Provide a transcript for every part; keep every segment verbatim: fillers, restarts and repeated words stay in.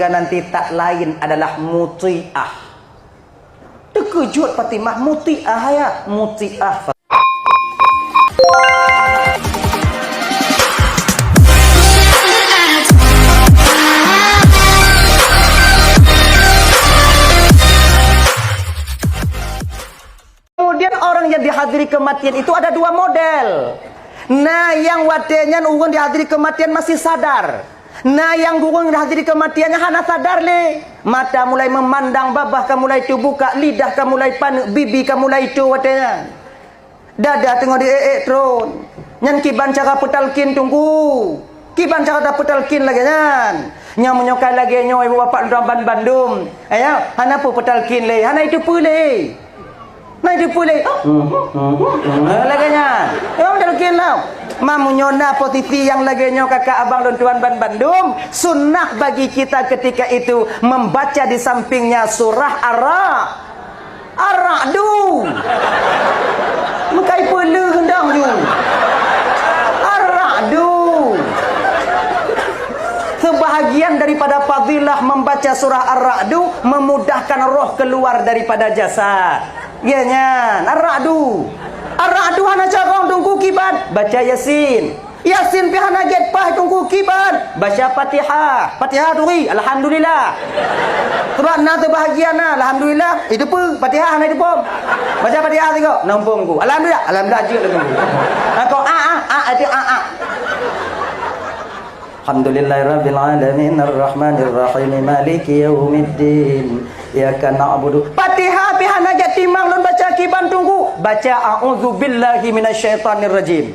Nanti tak lain adalah Mutiah. Terkejut Fatimah, Mutiah ya, Mutiah. Kemudian orang yang dihadiri kematian itu ada dua model. Na nyang watée nyan ureuëng dihadiri kematian masih sadar. Na nyang ureuëng dihadiri kematian nyan hana sadar lé. Mata mulai memandang, babah ka mulai teubuka, lidah ka mulai paneuk, bibi ka mulai toe watée nyan. Dada teungoh di-ék-ék tron. Nyan kiban cara peutalkin Teungku. Kiban cara tapeutalkin lagée nyan. Nyang meunyoe ka lagée nyoe ibu bapak lôn ban bandum. Aya, hana peue peutalkin lé, hana iteupeue lé. Na jeuet puléh. Lagée nyan. Nyoe meutalkin lom. Meunyoe na posisi nyang lagée nyoe kakak abang lôn tuan ban bandum, sunnah bagi kita ketika itu membaca di sampingnya surah Ar-Ra-, Ar-Ra'du. Meukai peuleuh dong ju. Ar-Ra'du. Sebahagian daripada fadilah membaca surah Ar-Ra'du memudahkan roh keluar daripada jasad. Geuh nyan, Ar-Ra'du. Ar-Ra'du hana carông Teungku kiban, baca Yasin. Yasin pih hana gét paih Teungku kiban, baca Fatihah. Fatihah turi, Alhamdulillah. Sebab na teubahagia na, Alhamdulillah, iteupeue, Fatihah hana iteupom. Baca Fatihah sigoe, na muphom Teungku. Alhamdulillah, Alhamdulillah jeuet lé Teungku. Aku a a a itu a a. Alhamdulillahirabbil alamin, arrahmanirrahim, maliki yaumiddin. Iyyaka na'budu. Fatihah pih hana jak timang lôn baca kiban Teungku. Baca a'udzubillahi minasyaitonirrajim.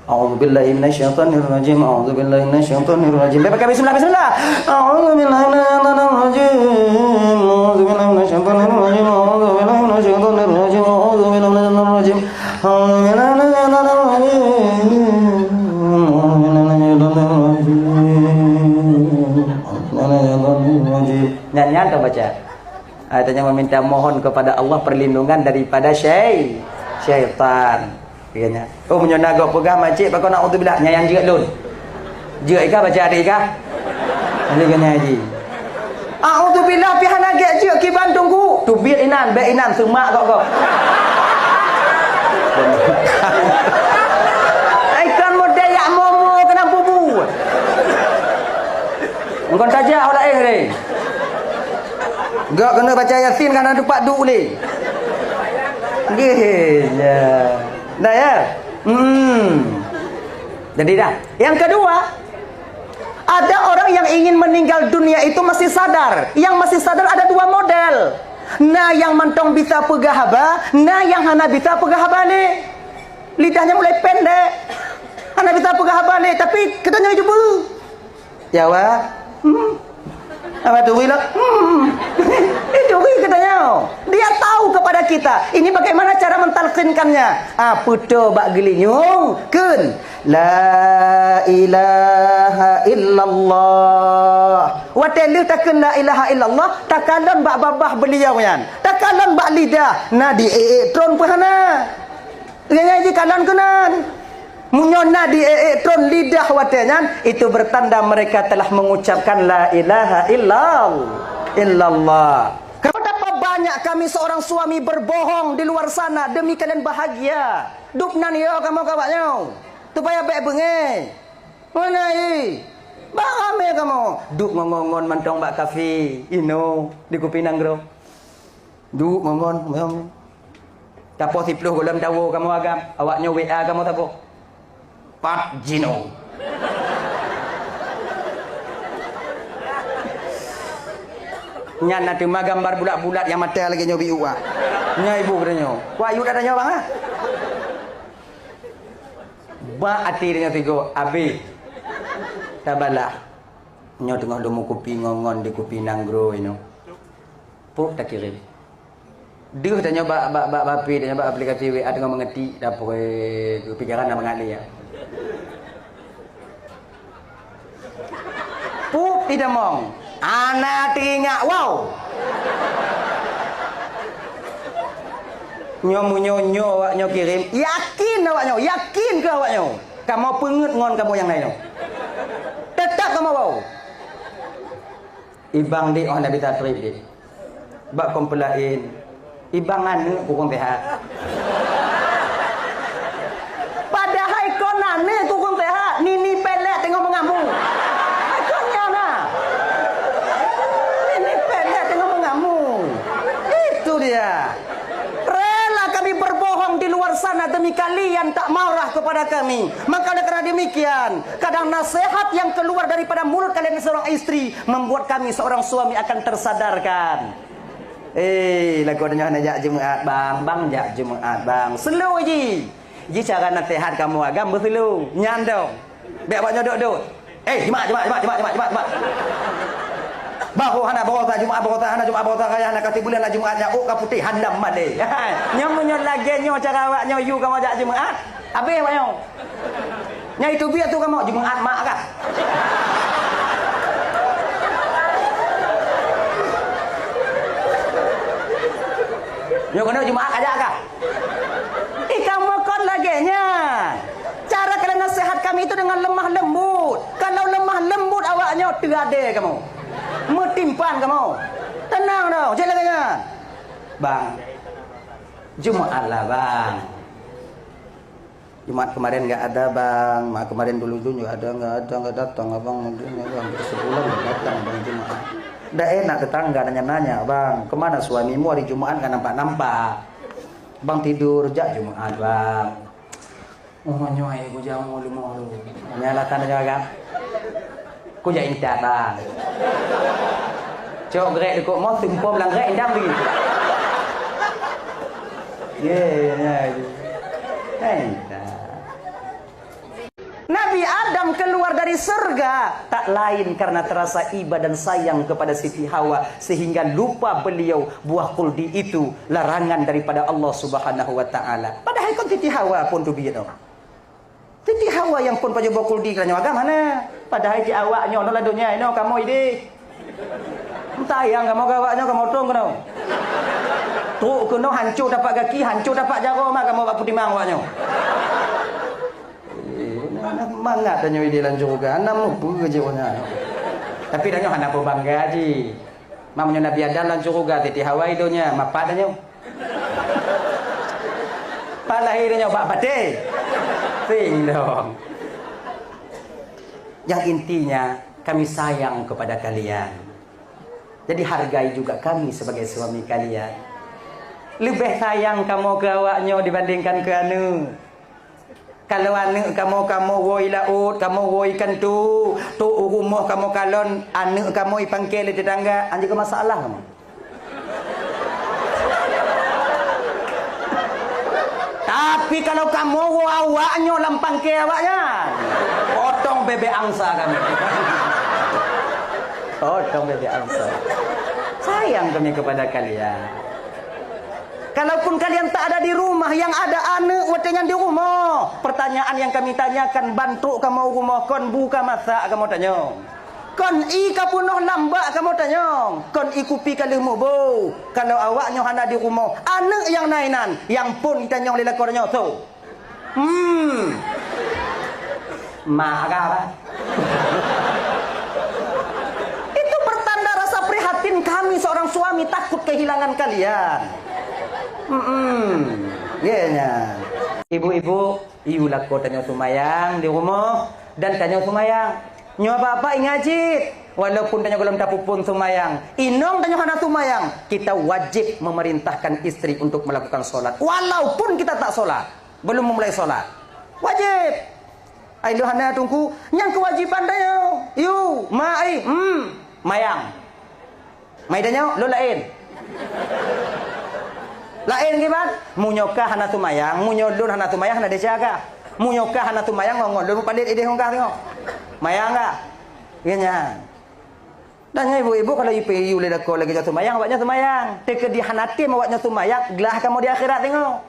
A'udzubillahi minasyaitonirrajim. A'udzubillahi minasyaitonirrajim. Baik, pakai bismillah, bismillah. A'udzubillahi minasyaitonirrajim. A'udzubillahi minasyaitonirrajim. A'udzubillahi minasyaitonirrajim. A'udzubillahi minasyaitonirrajim. Nyan, nyan ka baca. Ah, tanya meminta mohon kepada Allah perlindungan daripada syai-, syaitan. Katanya, "Oh, meunyoe na gob peugah, makcik, pakon na'udzubillah, nyan nyang jeuet lôn." Jeuet ika baca até ika. Lalu kena haji. A'udzubillah pih hana gét jeuet kiban Teungku. Teubiet inan, bék inan, seumak gob-gob. Ai kan model yak momo keunan bubu. Engkon saja awak laén lé. Gak kena baca Yasin kan ada tempat duduk lé. Gih, ya. Dah ya? Hmm. Jadi dah. Yang kedua, ada orang yang ingin meninggal dunia itu masih sadar. Yang masih sadar ada dua model. Na nyang mantong bisa peugah haba, na nyang hana bisa peugah haba lé. Lidahnya mulai pendek. Hana bisa peugah haba lé, tapi katanya cuba. Jawab. Hmm. Apa tu, Wila? Hmm. Itu, Wila, katanya. Dia tahu kepada kita. Ini bagaimana cara mentalkinkannya. Ah, puto bak geulinyueng, kheun. La ilaha illallah. Watée lheueh takheun la ilaha illallah, takalon bak babah beliau nyan. Takalon bak lidah, na di ék-ék tron peuhana. Nyan jikalon keunan. Meunyoe na di ék-ék tron lidah watée nyan, itu bertanda mereka telah mengucapkan la ilaha illal-, illallah. Betapa banyak kami seorang suami berbohong di luar sana demi kalian bahagia. Dub nan yo kamoe kawak nyoe. Supaya bék beungéh. Mana i? Bak ramé kamoe. Duek ngon-ngon mantong bak kafe, inoe di Kupi Nanggroe. Duek ngon-ngon, meuhom. Tapoh siploh gohlom tawoe kamoe agam, awak nyoe W A kamoe tapoh. Pat jinoe. Nyan na teuma gambar bulat-bulat nyang mata lagée nyoe biuk ah. Nyoe ibu geutanyoe. Wah, yue geutanyoe bang ah. Bak até tanyoe sigoe, abéh. Tabalah. Nyoe teungoh lôn meukupi ngon-ngon di Kupi Nanggroe inoe. Pok takirém. Deuh tanyoe bak, bak, bak, bak P, tanyoe bak aplikasi W A teungoh meungetik, dapur, eh, pikiran na mangat lé, ya. Pup itamong, hana teuingat, wow. Nyoe meunyoe nyoe awak nyoe kirém, yakin awak nyoe, yakin keu awak nyoe. Kamoe peungeut ngon kamoe nyang laén nyoe. Teutap kamoe wow. Ibang di oh Nabi Tatrib di. Bak kompelain. Ibang aneuk kurang sehat. Padahai kon aneuk kurang sehat, nini pelek tengok mengamu. Kon nyan na. Nini pelek tengok mengamu. Itu dia. Rela kami berbohong di luar sana demi kalian tak marah kepada kami. Maka oleh karena demikian, kadang nasihat yang keluar daripada mulut kalian seorang istri membuat kami seorang suami akan tersadarkan. Eh, lagu nyoe hana jak Jumaat, bang. Bang jak Jumaat, bang. Slow ji. Ji cara nasihat kamu agam beuslow. Nyan dong. Bèk awak nyoe dot-dot. Eh, Jumaat, Jumaat, Jumaat, Jumaat, Jumaat, Jumaat. Baroe hana baroesa Jumaat, baroesa hana Jumaat, baroesa raya hana kasi buleuen na Jumaat nyan, ôk ka putéh handam malèe. Nyoe meunyoe lagèe nyoe cara awak nyoe yue kamoe jak Jumaat, habéh awak nyoe. Nyang itu biasa tu kamoe Jumaat mak kah? Nyoe keunoe Jumaat kajak kah? Ih, kamoe kon lagèe nyan. Cara kalian nasihat kami itu dengan lemah lembut. Kalau lemah lembut awak nyoe teuadé kamoe. Meutimpan kamoe. Tenang noh, jeuet lagèe nyan. Bang. Jumaat lah, Bang. Jumaat kemarin nggak ada, Bang. Ma-, kemarin dulu-dulu nggak ada, nggak ada, nggak datang, Abang. Mungkin ya, hampir sebulan nggak datang, Bang, Jumaat. Ndak enak tetangga nanya-nanya, Bang. Kemana suamimu hari Jumaat nggak nampak-nampak? Bang tidur, jak Jumaat, Bang. Oh, nyoe ayo ku jamu leumo lu. Nyan alasan nyoe agam. Ku jak intat, Bang. Cok grek dikuk mo, seumpom lam grek indam lagi. Ye, ye, ye. Hai, dah. Nabi Adam keluar dari surga tak lain karena terasa iba dan sayang kepada Siti Hawa, sehingga lupa beliau buah kuldi itu larangan daripada Allah Subhanahu wa Ta'ala. Padahai kon Siti Hawa pun teubiet. Siti Hawa nyang pun pajoh boh kuldi keu tanyoe agam hana. Padahai cit awak nyoe noe lam donya inoe kamoe idéh. Sayang kamoe keu awak nyoe, kamoe trong keunoe. Trok keunoe hanco tapak gaki, hanco tapak jaroe ma kamoe bak peutimang awak nyoe. Eh, na, na mangat tanyoe idéh lam syeuruga, hana mupeue jih awak nyan. Tapi tanyoe hana peubangga jih. Ma meunyoe Nabi Adam lam syeuruga, Siti Hawa i donya, mapat tanyoe. Pat lahé tanyoe bak patéh. Sing dong. Yang intinya, kami sayang kepada kalian. Jadi, hargai juga kami sebagai suami kalian. Leubeh sayang kamoe keu awak nyoe dibandingkan keu aneuk. Kalau aneuk kamoe, kamoe woe i laôt, kamoe woe i kanto, trok u rumoh kamoe kalon, aneuk kamoe ipangke lé tetangga, hanjeuet keu masalah kamoe. Tapi kalau kamoe woe awak nyoe lam pangke awak nyan, potong bebek angsa kami. Potong bebek angsa. Sayang kami kepada kalian. Kalaupun kalian tak ada di rumah, yang ada aneuk watèe nyan di rumoh, pertanyaan yang kami tanyakan, ban trok kamoe u rumoh, kon bu ka masak kamoe tanyong. Kon ié ka peunoh lam bak kamoe tanyong, kon ié kupi ka lheueh muboh. Kalau awak nyoe hana di rumoh, aneuk nyang na inan, nyang phon itanyong lé lakoe nyoe, so. Hmm. Mak agam, bah. Itu pertanda rasa prihatin kami seorang suami takut kehilangan kalian. Hmm. Ye, nya. Ibu-ibu, yue lakoe tanyoe seumayang di rumoh dan tanyoe seumayang. Nyoe bapak ingat cit, walaupun tanyoe gohlom tapeuphon seumayang, inong tanyoe hana seumayang, kita wajib memerintahkan istri untuk melakukan sholat, walaupun kita tak sholat, belum memulai sholat. Wajib. Ai lôn hana teungku, nyan kewajiban tanyoe. Yue, ma ai, hmm, mayang. Mai tanyoe, lôn laén. Laén kiban? Meunyoe kah hana seumayang, meunyoe lôn hana seumayang, hana desya kah? Meunyoe kah hana seumayang, ngon lôn mupalét idéh ngon kah teungoh. Mayang kah? Iya nyan. Dan nyan ibu-ibu kalau ipe iyu lé lakoe lagèe nyoe seumayang, awak nyoe seumayang. Teukeudi hana tem awak nyoe seumayang, glah kamoe di akhirat teungoh.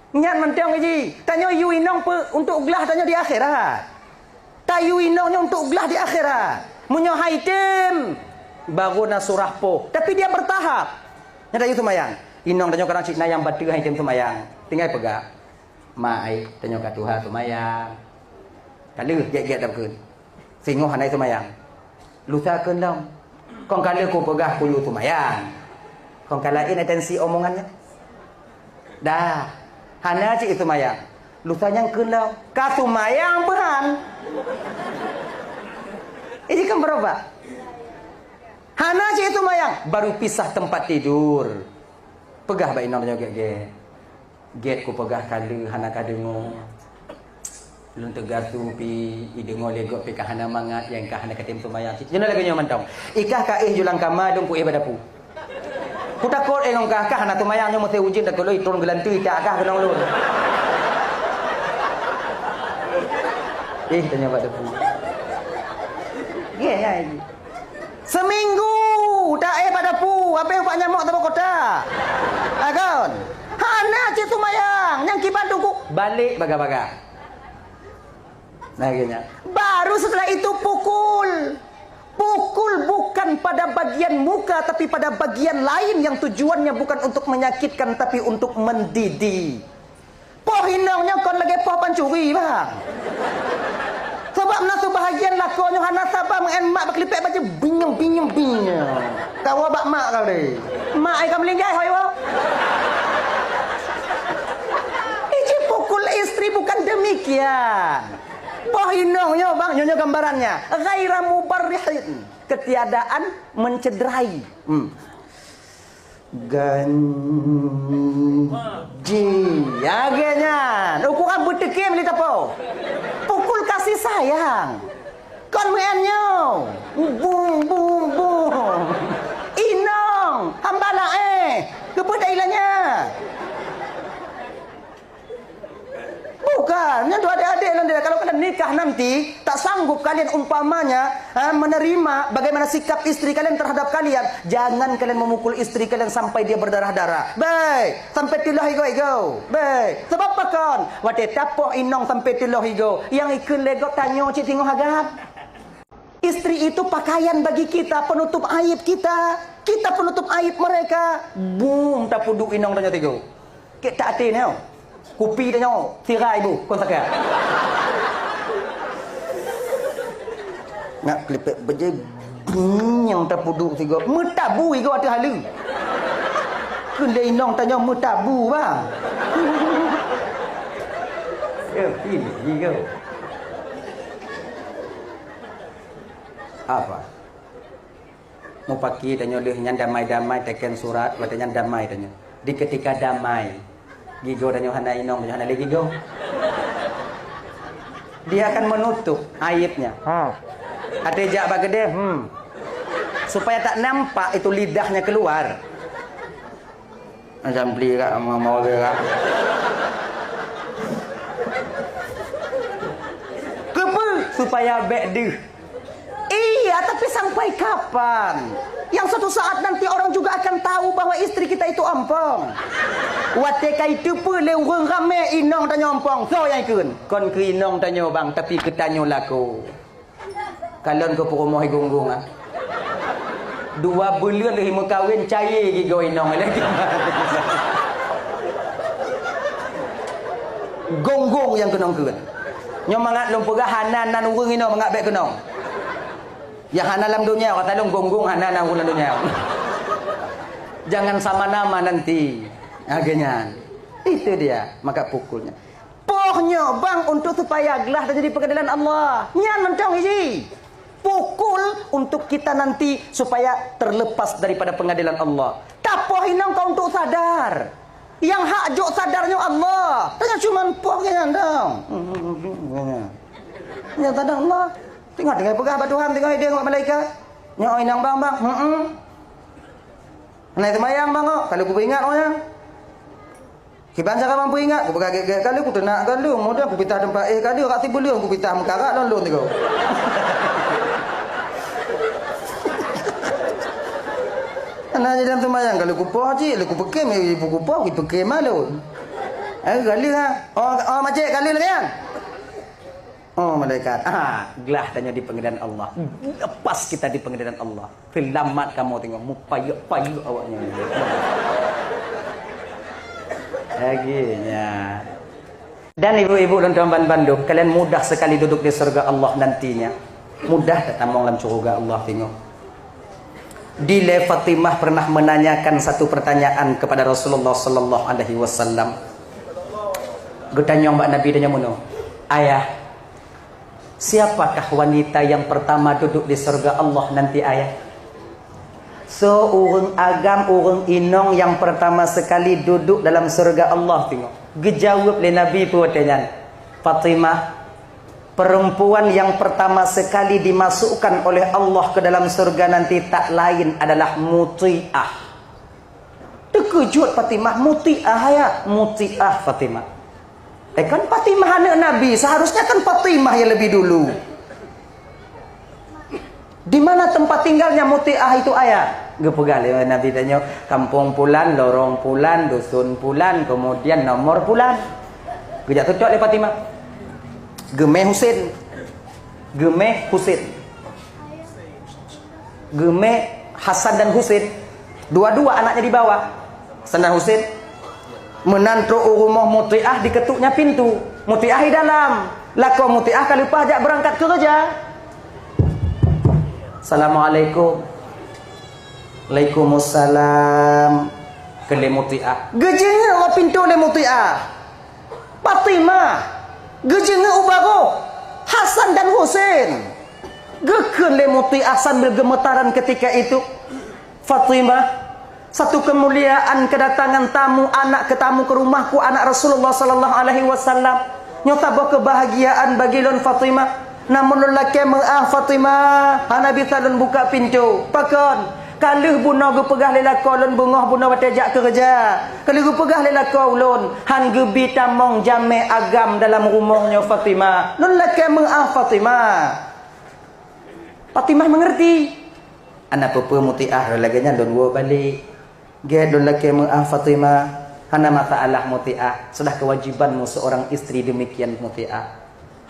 Nyan mantong jih. Tanyoe yue inong peu untuk glah tanyoe di akhirat. Tayue inong nyoe untuk glah di akhirat. Meunyoe hai tem, baru na surah poh. Tapi dia bertahap. Nyan tayue seumayang. Inong tanyoe kadang cit na nyang bateue hai tem seumayang. Tinggai peugah. Ma ai, tanyoe ka tuha seumayang. Ka lheueh gét-gét dak kheun. Singoh hana seumayang. Lusa kheun lom. Kon ka lheueh kupeugah kuyue seumayang. Kon ka laén atensi omongan nyan. Dah, hana cit seumayang. Lusa nyang kheun lom, ka seumayang peuhan. Iji kan berubah. Hana cit seumayang, baru pisah tempat tidur. Peugah bak inong tanyoe gét-gét. Gét kupeugah ka lheueh hana ka deungoe. Lôn teugasu pi, ideungoe lé gob pi ka hana mangat, nyang ka hana katem seumayang cit. Jinoe lagée nyoe mantong. Ikah ka éh ju lam kama, dong kuéh bak dapu. Kutakot éh ngon kah, kah hana seumayang nyoe meusé ujeuen takot lôn itron geulanteue itak kah keunong lôn. Éh tanyoe bak dapu. Gét nyan. Seuminggu taéh bak dapu, habéh bak nyamok saboh kota. Agon. Hana cit seumayang, nyang kiban teungku balek baga-baga. Nah, akhirnya. Baru setelah itu pukul. Pukul bukan pada bagian muka, tapi pada bagian lain yang tujuannya bukan untuk menyakitkan, tapi untuk mendidik. Poh inong nyoe kon lagée poh pancuri, bang. Sabab na seubahagian lakoe nyoe hana saba meu'en mak bak klipek bajée binyong, binyong, binyong. Kawa bak mak kali. Mak ai ka meulinggai hoi wo. Iji pukul istri bukan demikian. Poh inong nyoe, bang, nyoe, nyoe gambarannya. Ghaira mubarrihin. Ketiadaan mencederai. Hmm. Ganji. Lagée nyan. Ukuran beuteukem lé tapo. Pukul kasih sayang. Kon meu'en nyoe. Bum, bum, bum. Inong, hamba laén. Keupeue dak ilanya? Bukan, nyan tu adik-adik lôn dia. Kalau kalian nikah nanti, tak sanggup kalian umpamanya, ha, menerima bagaimana sikap istri kalian terhadap kalian, jangan kalian memukul istri kalian sampai dia berdarah-darah. Baik, sampai tiloh igo-igo. Baik, sebab pakon? Watée tapoh inong sampai tiloh igo, nyang ikheun lé gob tanyoe cit singoh agam. Istri itu pakaian bagi kita, penutup aib kita. Kita penutup aib mereka. Bum, tapeuduek inong tanyoe tigo. Kek tak até nyoe. Kupi tanyoe, sirai bu, kon sakai. Ngat klipek beje, bum, nyang tapeuduek tigo. Meutabu igo ateueh haleue. Kheun lé inong tanyoe meutabu, bang. Ya, pilih igo. Apa? Mupaki tanyoe lheueh nyan damai-damai teken surat, watée nyan damai tanyoe. Di ketika damai, gigoe tanyoe hana inong, tanyoe hana lé gigoe. Dia akan menutup aibnya. Ha. Até jak bak keudè, hmm. Supaya tak nampak itu lidahnya keluar. Macam beli kak, mau, mau beli kak. Keupeu? Supaya bèk deuh. Iya, tapi sampai kapan? Yang suatu saat nanti orang juga akan tahu bahwa istri kita itu ompong. Watèe ka iteupeue lé ureueng ramè inong tanyoe ompong, soe nyang ikheun? Kon keu inong tanyoe bang, tapi keu tanyoe lakoe. Kalon keu peurumoh i Gunggong ah. Dua buleuen lheueh meukawen, cayé gigoe inong lé. Gunggong nyang keunong kheun. Nyoe mangat lôn peugah hana nan ureueng inong mangat bèk keunong. Nyang hana lam donya, kata lôn Gunggong hana nan ureueng lam donya. Jangan sama nama nanti. Lagèe nyan. Itu dia, maka pukulnya. Poh nyoe bang untuk supaya glah teujadi peungadilan Allah. Nyan mantong iji. Pukul untuk kita nanti supaya terlepas daripada pengadilan Allah. Tapoh inong ka untuk sadar. Nyang hak jok sadar nyoe Allah. Tanyoe cuman poh nyan dong. Nyan sadar Allah. Tengok tinggai peugah bak Tuhan, tengok idéh bak malaikat. Nyoe inong bang, bang. Heeh. Hana seumayang bang kok. Kalau kupeuingat oh nyan. Kiban cara bang peuingat, kupeugah gét-gét kali, kuteunak kali, kemudian kupitah teumpat éh kali, rak sibuleuen kupitah meukarat lom lôn tiga. Hana jadi seumayang kali kupoh cit, lé kupeukem, ibu kupoh, ipeukem lôn. Eh, kali ha. Oh, oh macet kali lagèe nyan. Oh malaikat, ah, glah tanyoe di peungadilan Allah. Lepas kita di peungadilan Allah. Seulamat kamoe tengok mupayek-payek awak nyan. Lagèe nyan. Dan ibu-ibu dan tuan-tuan bandum, kalian mudah sekali duduk di surga Allah nantinya. Mudah tatamong lam syurga Allah tengok. Dilée Fatimah pernah menanyakan satu pertanyaan kepada Rasulullah sallallahu alaihi wasallam. Geutanyong bak Nabi, tanyong meunoe, "Ayah, siapakah wanita yang pertama duduk di surga Allah nanti, Ayah? Soe ureuëng agam, ureuëng inong yang pertama sekali duduk dalam surga Allah?" Teungoh geujaweueb lé Nabi peue watée nyan, "Fatimah, perempuan yang pertama sekali dimasukkan oleh Allah ke dalam surga nanti tak lain adalah Mutiah." Teukeujot Fatimah, "Mutiah, ya? Mutiah, Fatimah?" Eh, kan Fatimah aneuk Nabi, seharusnya kan Fatimah yang lebih dulu. "Di mana tempat tinggalnya Mutiah itu, Ayah?" Geupeugah lé Nabi tanyoe, "Kampung pulan, lorong pulan, dusun pulan, kemudian nomor pulan." Geujak teucok lé Fatimah. Geumé Husin. Geumé Husin. Geumé Hasan dan Husin. Dua-dua anaknya dibawa. Hasan dan Husin. Meunan trok u rumoh Mutiah, diketuknya pintu. Mutiah di dalam. Lakoe Mutiah ka leupah jak beurangkat keureuja. "Assalamualaikum." "Waalaikumsalam." Kheun lé Mutiah. Geujingeuek bak pintoe lé Mutiah. Fatimah. Geujingeuek u barôh Hasan dan Husin. Geukheun lé Mutiah sambil geumetaran ketika itu, "Fatimah, satu kemuliaan kedatangan tamu anak ke tamu ke rumahku, anak Rasulullah sallallahu alaihi wasallam. Nyoe saboh kebahagiaan bagi lôn, Fatimah. Namun lôn lakée meuáh, Fatimah, hana bisa lôn buka pintoe. Pakon? Ka lheueh bunoe geupeugah lé lakoe lôn beungoh bunoe watée jak keureuja. Ka lheueh geupeugah lé lakoe ulôn, han geubi tamong jamé agam dalam rumoh nyoe, Fatimah. Lôn lakée meuáh, Fatimah." Fatimah mengerti. "Hana peue-peue Mutiah, lagée nyan lôn woe balek." "Gét, lôn lakée meuáh, Fatimah." "Hana masalah, Mutiah. Sudah kewajibanmu seorang istri demikian, Mutiah."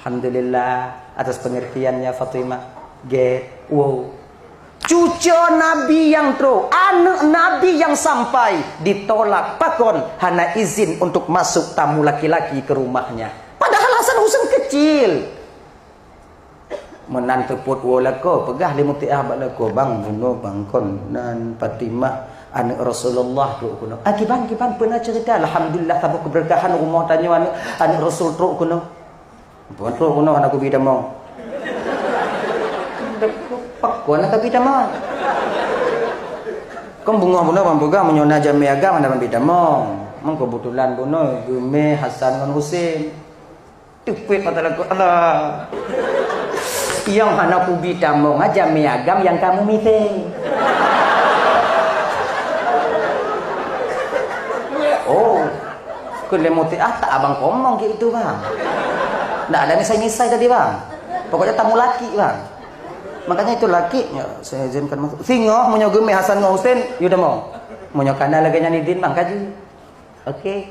"Alhamdulillah atas pengertiannya, Fatimah." "Gét, woe." Cuco Nabi nyang trok, aneuk Nabi nyang sampai, ditolak. Pakon? Hana izin untuk masuk tamu laki-laki ke rumahnya. Padahal Hasan Husin kecil. Meunan teupot woe lakoe, peugah lé Mutiah bak lakoe, "Bang, bunoe bang kon nan Fatimah aneuk Rasulullah trok keunoe." "Ah, kiban, kiban, peue na ceurita?" "Alhamdulillah, saboh keubeureukatan rumoh tanyoe aneuk, aneuk Rasul trok keunoe." "Bunoe trok keunoe hana kubi tamong." "Pakon hana kabi tamong?" "Kon beungoh bunoe ban peugah meunyoe na jamé agam hana ban bi tamong. Meunan keubeutulan bunoe geumé Hasan ngon Husin." Teupet mata lakoe, "Alah. Nyang hana kubi tamong, ha jamé agam nyang kamoe miseue." "Oh, kheun lé Mutiah, tak abang komong keu itu, Bang. Ndak ada misai-misai tadi, Bang. Pokoknya tamu laki, Bang. Makanya itu laki, ya, saya izinkan masuk." "Singoh meunyoe geumé Hasan ngon Husin, yue tamong. Meunyoe kana lagée nyan idin, Bang, kaju." Oke.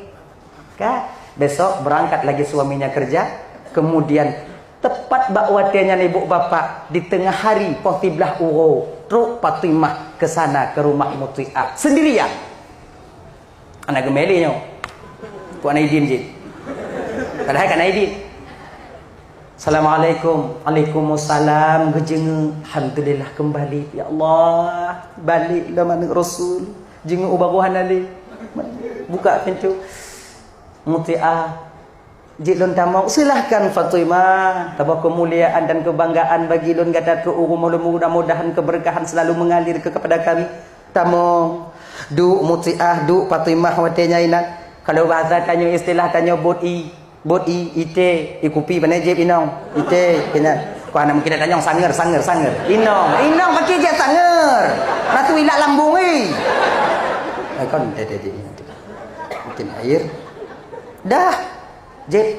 Ka, besok berangkat lagi suaminya kerja. Kemudian, tepat bak watée nyan ibu bapak, di tengah hari, poh siblaih uroe, trok Fatimah ke sana, ke rumah Mutiah. Sendirian. Hana geumé lé nyoe. Kok hana idin jih. Padahai ka na idin. "Assalamualaikum." "Waalaikumsalam." Geujingeuk. "Alhamdulillah kembali. Ya Allah, balek lom aneuk Rasul. Jingeuk u barôh hana lé." Buka pintu. "Mutiah, jeuet lôn tamong." "Silahkan, Fatimah. Saboh keumuliaan dan keubanggaan bagi lôn gata trok u rumoh lôn. Mudah-mudahan keubeureukatan seulalu mengalir ke, kepada kami." Tamong. Duek Mutiah, duek Fatimah watée nyan inan. Kalau bahasa tanyoe, istilah tanyoe, bot ie. Bot ie, ité, ie kupi, pane jieb inong. Ité, keu nyan. Kok hana mungkin tanyong, sanger, sanger, sanger. Inong, inong pakai jieb sanger. Ratu ilak lambung, eh. Eh, kon, eh, eh, eh, mungkin air. Dah. Jieb.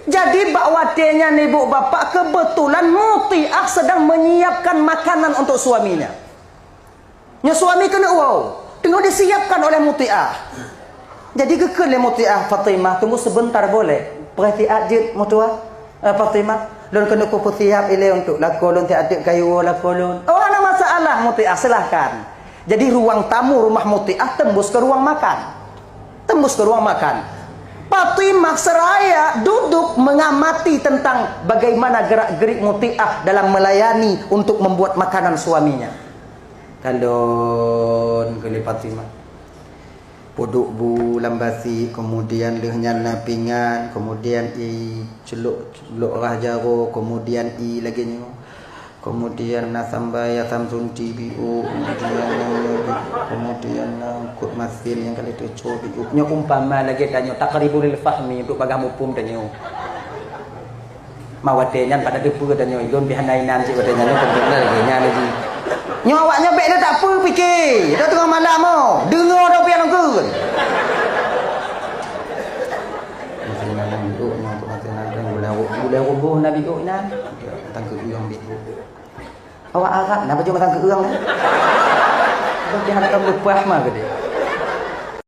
Jadi, bak watée nyan ibu bapak kebetulan Mutiah sedang menyiapkan makanan untuk suaminya. Nyoe suami keuneuk woe, teungoh disiapkan oleh Mutiah. Jadi geukheun lé Mutiah, "Fatimah, tunggu sebentar boleh? Peuratiat jeuet, meutuah." "Eh, Fatimah, lôn keuneuk peupeusiap ilée untuk lakoe lôn, siat teuk ka iwoe lakoe lôn." "Oh, hana masalah, Mutiah, silahkan." Jadi ruang tamu rumah Mutiah tembus ke ruang makan. Tembus ke ruang makan. Fatimah seraya duduk mengamati tentang bagaimana gerak-gerik Mutiah dalam melayani untuk membuat makanan suaminya. Calon keu lé Fatimah. Peuduek bu lam basi, kemudian lheueh nyan na pingan, kemudian i ceulok, ceulok rhah jaroe, kemudian i lagèe nyoe. Kemudian na sambai asam sunti biôk, kemudian na, kemudian na eungkôt masin nyang ka lheueh teucok biôk. Nyoe umpama lagèe tanyoe, taqribul fahmi, untuk bagah muphom tanyoe. Ma watèe nyan pada teupeue tanyoe, ilôn pih hana inan cit watèe nyan, nyoe kon beuneuh lagèe nyan lagi. Nyoe awak nyoe bèk lé tapeue pike, dah teungoh malam oh, deungoe dah pian lôn kheun. Masih malam biôk nyoe, masih malam gulai ru-, gulai ruboh na biôk nyan. Tangkeup biôk. Awak Arab na baju matang keu ureueng, eh? Bagi hantom leupah ma geude.